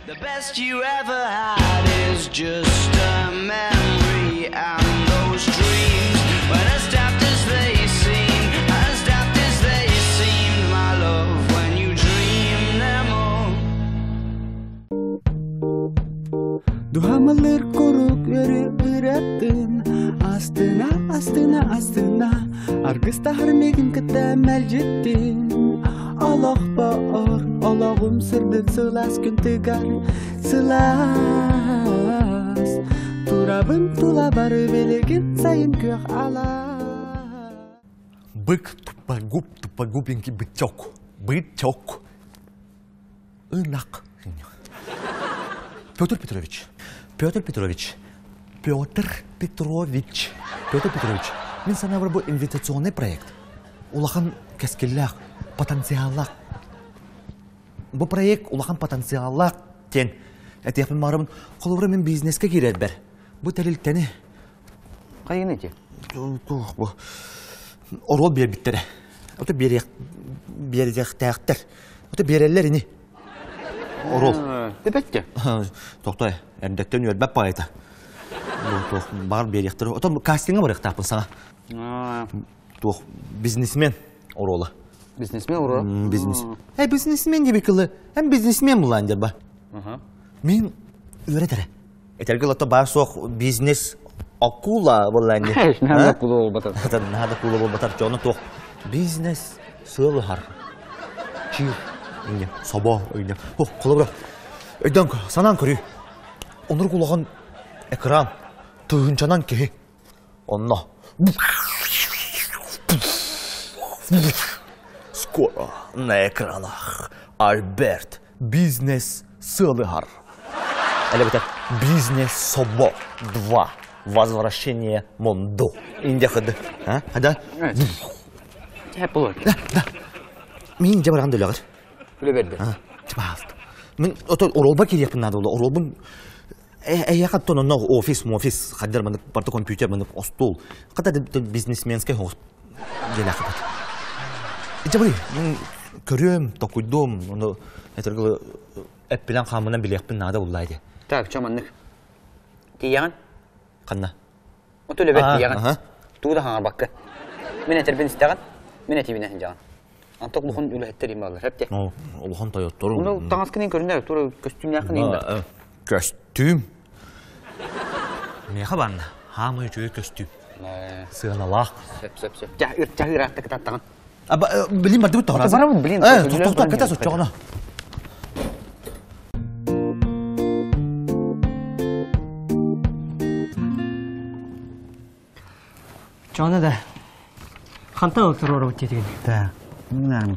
The best you ever had is just a memory and those dreams when as daft as they seem, as daft as they seemed, my love, when you dream them all. Дуһамалыр курук өрү ыратын Астына, астына, астына Аргыстаһар мигин кытта мэлдьиттин Олохпор, олоҕум сырдык сылаас күн тыгар Сылаас Турабын тула бары билигин сайын күөх алаас Бык тупогуб тупогубенький бычок. Бычок. Ынах. Петр Петрович. Петр Петрович. Петр Петрович. Петр Петрович. Мин санаабар бу инвестиционный проект. Улахан кэскиллээх, потенциаллаах. Бу проект улахан потенциаллаах диэн этиэхпин баҕарабын. Холобура мин бизнеске киирэрбэр бу тэрилтэни Хайын ити? Туох бу? Оруол биэрбиттэрэ. Ото биэриэх биэриэхтээхтэр. Ото биэрэллэр ини. Оруол. Эбэтте. Тохтой, эрдэттэн үөрбэт баҕайыта. Бу туох баҕар биэриэхтэр. Ото кастиҥҥа барыахтаахпын саҥа. Туох бизнесмен оруола. Бизнесмен оруола? Бизнес. Э, бизнесмен диэби кылы. Эн бизнесмен булаан дерба. Мин үөрэтэрэ. Этэргэ лото баар суох бизнес акула буоллаан дии. Наада акула буолбатар. Наада акула буолбатар. Дьону туох бизнес сыалыһар. Чир, инне, собо, инне. О, холобура, өйдөөн санаан көрүү. Онурук улахан экран, тыһыынчанан киһи. Онно Скоро на экранах Альберт бизнес сыалыһар. Элебетер бизнес собо 2. Возвращение Монду. Инде хыды. А? Да? Болот. Да, да. Мин же баран дөлагыр. Үле берди. Пожалуйста. Мен ото оролба кириэхпин наада буолла. Оролбун эйэхэ оттон онно офис, офис хаддер маннык барта компьютер маннык остуол. Хата бизнесменскэй хоҕус дьиэлээхпит. Ичэ бый, мин көрүөм, токуйдуом, ону этэргэ эппинэн хааммынан билиэхпин наада буллаа дии. Так, чо маннык. Тиийэҕин? Ханна? Оту үлэбэр тиийэҕин. Тугу да хаҥарбакка. Мин этэрбин истэҕин, мин этиибинэн сылдьаҕын. Антон улахан үлэһиттэр им баллар, хэпте. Улахан тойоттору. Ну, таҥаскын көрүнэр, тура көстүүмнээххин иҥ бар. Көстүүм. Миэхэ барна. Хаамай үчүгэй көстүүм. Сыаналаах. Сөп, сөп, сөп. Чаһыыраатта кытаттаҕын. Блин, бардыбыт тоҕо. Барабын, блин. Тоқтоо, кэте соччоҕуна. Чоно да. Хантан ол туруорабыт диэтигин? Да, мин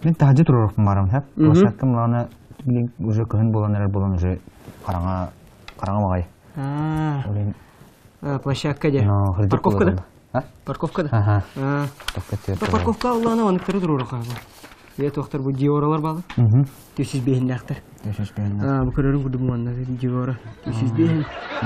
Мин таһдьа туруорукпун барам, хэп. Площадкам лана билин уже кыһын буолан эрэр буолан уже хараҥа хараҥа баҕай. Аа. Площадка де. Парковка да? Парковка да? Ага. Парковка улаана оныктары туруоруха. Е туохтар бу Диоралар баалы. Түсүс биһиннээхтэр. Түсүс биһиннээх. Бу көрөрүн курдук муонна Диора. Түсүс биһин.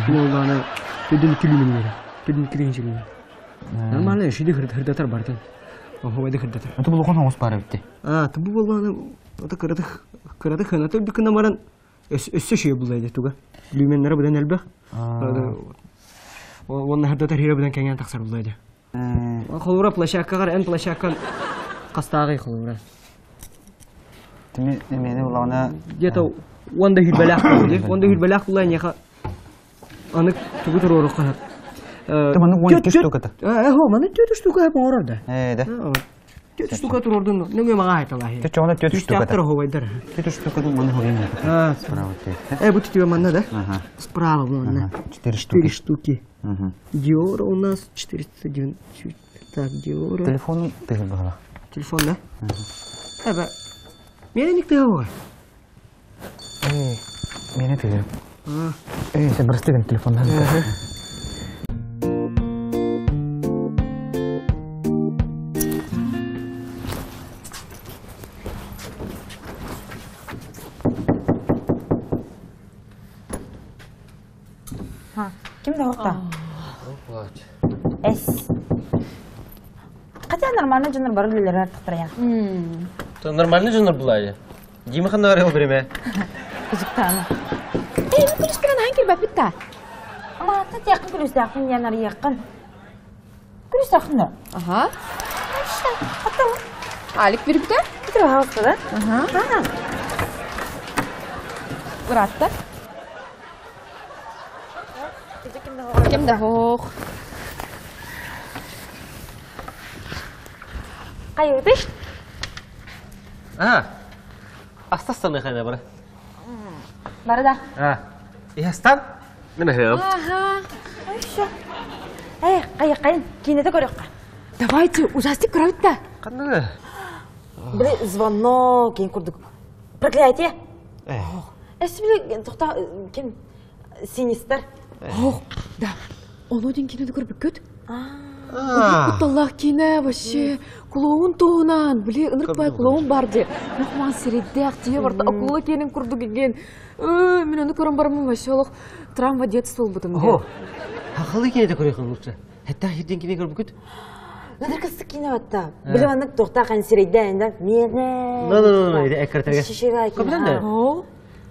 Улаана төдүн күлүмүн Төдүн күлүмүн сүлүмүн. Нормально, шиди хырдатар бартын. Охуайды хырдатар. Это бұл охон оңос бар битти. А, тубу боллааны ото кыратых кыратых хына төрдүк кына баран өссө шүйө буллайды туга. Люменнere будан элбэх. Онна хырдатар хире будан кеңен тахсар буллайды. Холура площадкагар эн площадкан кастаагы холура. Тими эмени улаана Где-то онда хүрбэлээх буолуо. Онда хүрбэлээх буллай неха аны тугу туруорукка. Ты маны 12 штука-то. Э, хо, маны 4 штука оҥорор да. Э, да. 4 штука туруордун, нөҥүө маҕа айталаһы. Ты чоҕуна 4 штука. Түстээхтэр оһуобайдар. 4 штука маны хоруйун. Справа Э, бу түтүө манна да? Ага. Справа манна. 4 штуки. 4 штуки. Диора у нас 490. Так, Диора. Телефон ты была. Телефон, да? Эбэ. Мени никте его. Э, мени ты. Э, сен бырыстыгын телефондан. Ким да охта? Эс. Хотя нормально дьоннор бары үлэлэр тахтарайа. Нормально дьоннор булайы. Дима ханна барыа бириме? Кызыктаана. Эй, бу күлүскүнэн аһан кирбэппит та. Маата тиэххин күлүстээххин диэн арыйыаххын. Күлүстээххин да? Аха. Алик бирбитэ? Пожалуйста, да? Ага. Ыраатта. Ким да хоох. Хайыбытый? А, астастан хайна бара. Бары да. А, иһастан? Мен аһыам. Ага. Еще. Эй, кайы кайын, кинете көрөккө. Давайте, ужастик көрөбүт да. Кандай? Били звонок кин курдук. Проклятие. Эс били тохта ким синистер. Ох, да. Ону дин кинени көрбүккүт? Кутталлаах киинэ вообще клоун туһунан, били ынырыкпай клоун бар де. Нохман сирэйдээх тиhe барта акула киэнин курдук иген. Мин ону көрөн бараммын вообще олох травма детства болбутум. Охо. Хахалы кине көрөйхөн лучше. Хэтта хирден кине көрбүкүт? Ыныркысы кине батта. Били маннык тохта кан сирэйдээн да. Мене. Ну, ну, ну, иди эккертерге. Шишега Көбүтэн да? О,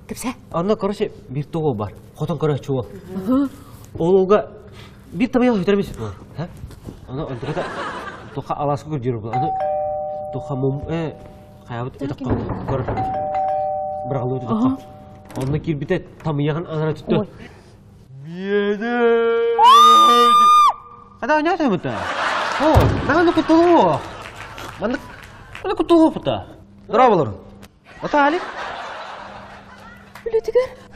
кепсе. Онно, короче, бир тоҕо бар. Хотон көрөөччү уол. Ол уолга бир тамайа хөтөрбүс буолар. Ха? Аны онтуката тоха аласка көрдүр бу. Аны тоха мум э хаябыт өтөк көр. Бырагылы өтөк. Онно кирбите тамыягын анара түттү. Миэде. Када оня тамыта. О, наганы кутулу. Маннык маны кутулу бута. Дора болор. Ота Алик. Үлетигер.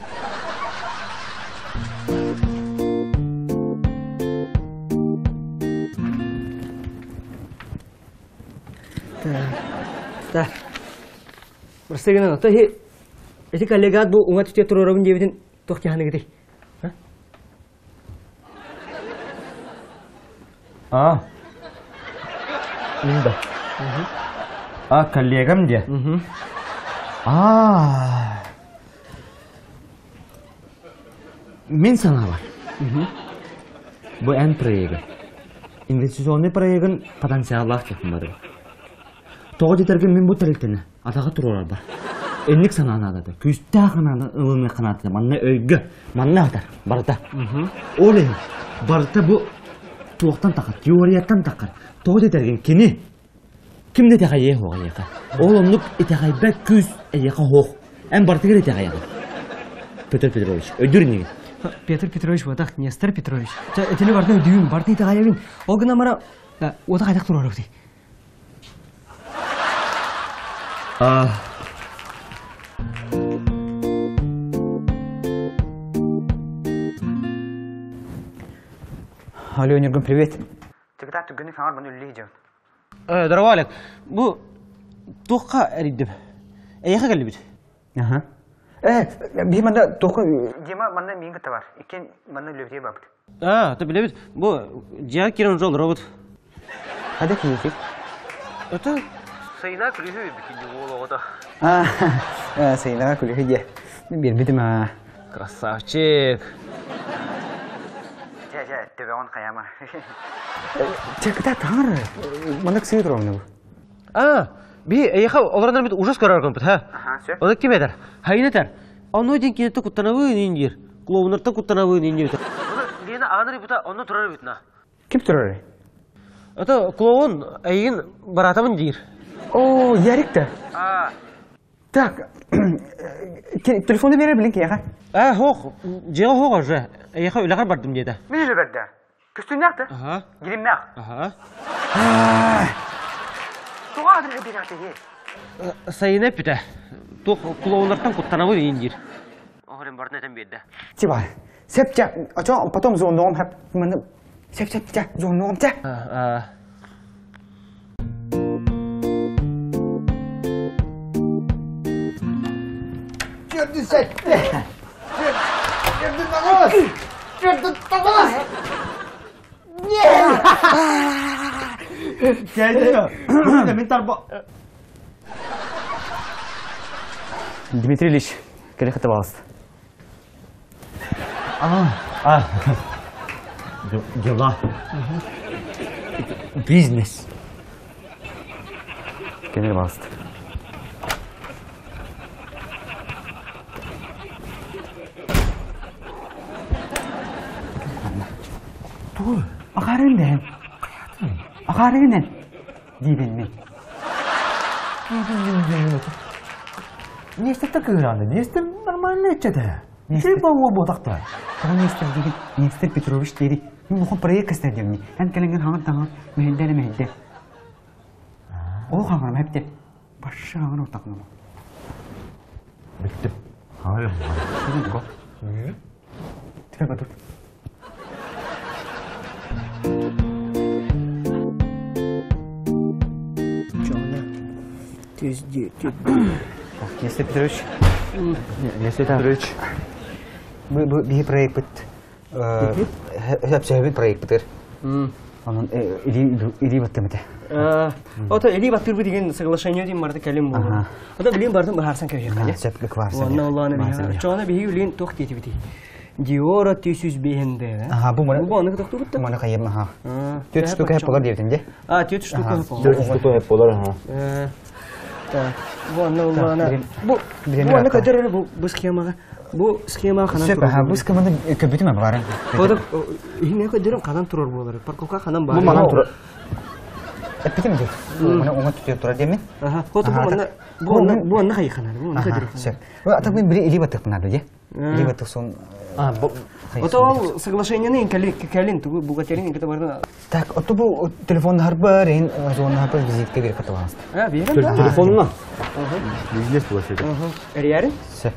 Так. Просто гына, то хи эти коллегат бу уңа түтө турорабын диэбитин туох киһаныгыты. А. Инда. А, коллегам де. А. Мен сана бар. Бу эн проегы. Инвестиционный проегын потенциаллаах кехин бары. Тоҕо диэтэргэ мин бу тэрилтэни атаҕа туруорар бар. Инник санаан күүстээх санааны ылыныа ханаата манна өйгө, манна атар, барыта. Ол иһин барыта бу туохтан тахар, теорияттан тахар. Тоҕо диэтэргин кини ким да итэҕэйиэ суоҕа эйиэхэ. Ол оннук итэҕэйбэт күүс эйиэхэ суох. Эн барытыгар итэҕэйэҕин. Петр Петрович, өйдүүр инигин? Петр Петрович буотах, Нестор Петрович. Чэ, итини бартын өйдүүм, бартын итэҕэйэбин. Ол гынан мара уота хайдах туруорабытый? А, Алло, Нюргун, привет. Э, здорово, Олег. Бу туохха эрийдим. Эйиэхэ кэллибит. Ага. Э, би манна тоқы Дима манна миин кытта бар. Иккен манна үлэбитигэ бабыт. А, ты билэбит. Бу дьиэҕэ киирэн уже олоробут. Хада киһи. Это Сайына күлүһү бикини уол оҕото. А, Сайына күлүһү диэ. Биэрбитим а. Красавчик. Жа, жа, төбөҕүн хайама. Чэ, кыта таҥар. Маннык сыы туруоҥна бу. А, би эйиэхэ олоронор бит ужас көрөр гыммыт, ха? Оны ким этэр? Хайын этэр. Ону дин кинетте куттанабын ин диир. Клоуннартан куттанабын ин диир. Лена аҕанар бута онно турар эбит на. Ким турар? Это клоун эйигин баратабын диир. О, Ярик да. А, Так, телефону берер билин киэхэ. А, хоох, дьиэҕэ хоох уже. Эйиэхэ үлэҕэр бардым диэтэ. Мин үлэбэрдэ. Көстүүннээх Аха. Гиримнээх. Аха. Туға адырга берәтеге. Сайына эппитэ. Туох клоуннартан куттанабын ин диир. Оһорен бартын этэн биэрдэ. Тиба, сеп ча, ачо потом звонуом хап, маны сеп сеп ча, звонуом ча. А, Мин тарба... Дмитрий Ильич, кэлэ хата баласт. А, дела. Бизнес. Кэлэ баласт. Тугу? Акаарыгын дэһэн. Акаарыгын эн. Диибин мин. Нестер кыырааны, Нестер нормально иччэтэ. Нестер бауа буотахта. Тоҕо Нестер диигин? Нестер Петрович диэри. Мин улахан проект кэстэр диэмни. Эн кэлэҥҥин хаҥан таҥан мэһэйдэ эрэ мэһэйдэ. Ол хаҥарым эптэ. Башша хаҥан ортакына. Бүттүм. Хаҥар Теперь готов. Нестер Петрович. Нестер Петрович. Бу бу биһи проектпыт хөпсөһөбүт проектпытыр. Онон илии баттым этэ. Ото илии баттырбыт деген соглашение дейм барда кэлим буолар. Ото билин бардым быһаарсан кэбиһиэххэ. Сөп кварсан. Уонна оллоона биһи. Чоона биһи үлин туох диэтибити. Диора 305 дэ. Аха, бу маны Бу аны тохтубут да. Маны хайым аха. Түөрт штука хеп болар диэбитин де. А, түөрт штука хеп болар. Төрт штука хеп болар, аха. Так, бу анна оллоона. Бу бу аны көдөр бу бу схемага. Бу схема ханан Сөп, аха, бу схеманы көбүтүм барын. Бодо иһине көдөрүм ханан турар болар. Парковка ханан бар. Бу манан турар. Эппитим де. Маны оңа түтүр турар демен. Аха, хото бу манна бу анна бу анна хай ханан. Бу анна көдөрүм. Сөп. Ата мен бири илии баттыкпын де. Илии баттык сон. А, бу Ото ол соглашениены кэлин кэлин тугу бухгалтерин кете барды. Так, ото бу телефон харбар, эн зона харбар визитке бир каталанс. А, берем да. Телефонuna. Бизнес булашыды. Эрьярин? Сөп.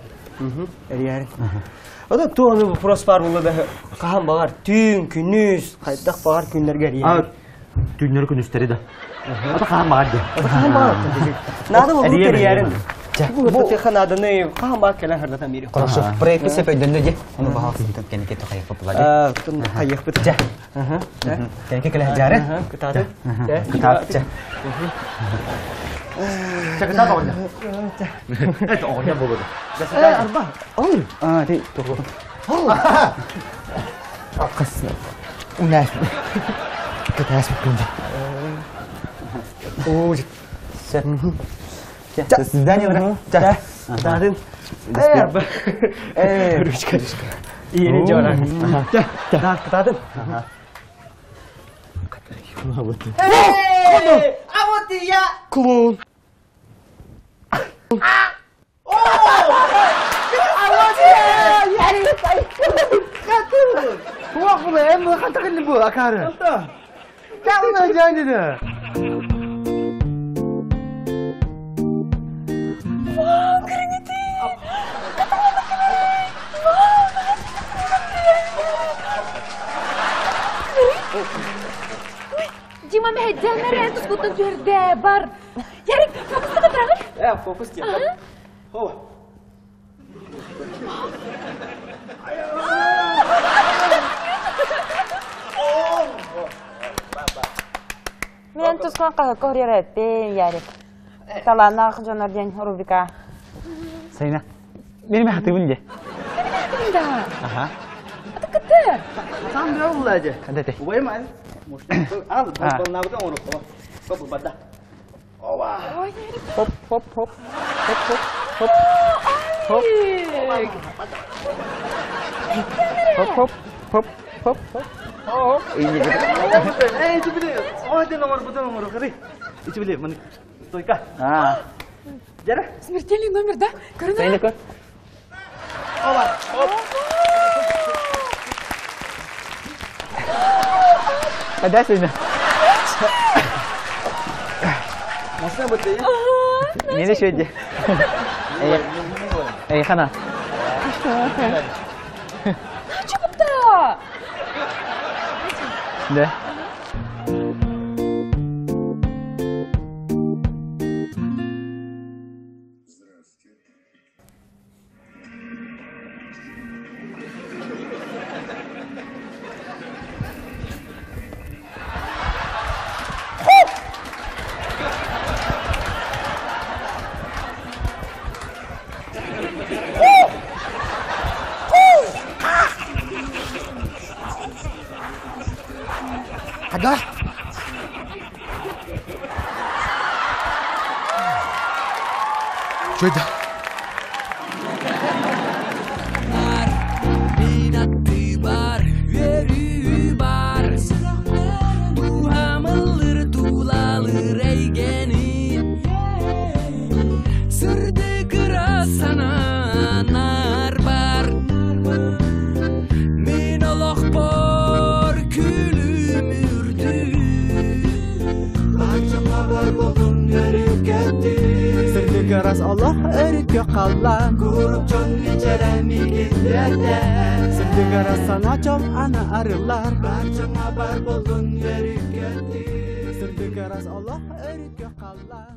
Эрьярин. Ото туону вопрос бар булды да. Кахан багар түн, күнүс, кайдак багар күннәргә А, эрьярин. түннөр күнүстери да. Ата хаан багар де. Ото кахан багар. Надо булды эрьярин. Бу теха наданы кахан багар келен хардатан бири. Хорошо. Проект сөп өйдөннө де. Оны баһалсын кенеке тохайып булады. А, тун кайык бит. Жа. Аха. Кенеке келе жары. Кытады. Кытап. Жа. Чакыта оғня. Это оғня болуды. Арба. Ол. А, ти тугу. Акыс. Унас. Кытас күнде. О, сөп. До свидания, брат. Жа. Кытадын. Арба. Ручка. Иени жора. Жа. Да, кытадын. А вот и я! Клоун. Вау, көрүңүтү! Каталаны келерей! Вау, Дима мәһәддәнер тускуттан түһәрдә бар. Ярик, фокуста кытырагын. Э, фокус кеп. Хо. Мен тускан кахы көререппен, Ярик. Таланах жонорден рубрика. Сайна. Мени хатыбын де. Да. Аха. Это кытыр. Там бир булла же. Кандай те? Убай май. Ал, бу набыта ону. Хоп, бада. Ова. Ой, Ярик. Хоп, хоп, хоп. Хоп, хоп, хоп. Хоп. Хоп, хоп, хоп, хоп, хоп. Хоп. Эй, тибили. О, де номер, бу номер, кары. Ичибили, мани стойка. А. Жара. Смертельный номер, да? Көрүнө. Сайна көр. Ова. Хоп. Кандай Сайна? Машина бутты. Мени шөйде. Эй, эй, хана. Чупта! Да. Хада! Чөйдө. Сырдык олох өрүккө қаллан Курук чон мичереми киллерде Сырдык сана чол ана арылар Барчаңа бар болдун өрүккө Сырдык олох өрүккө қаллан.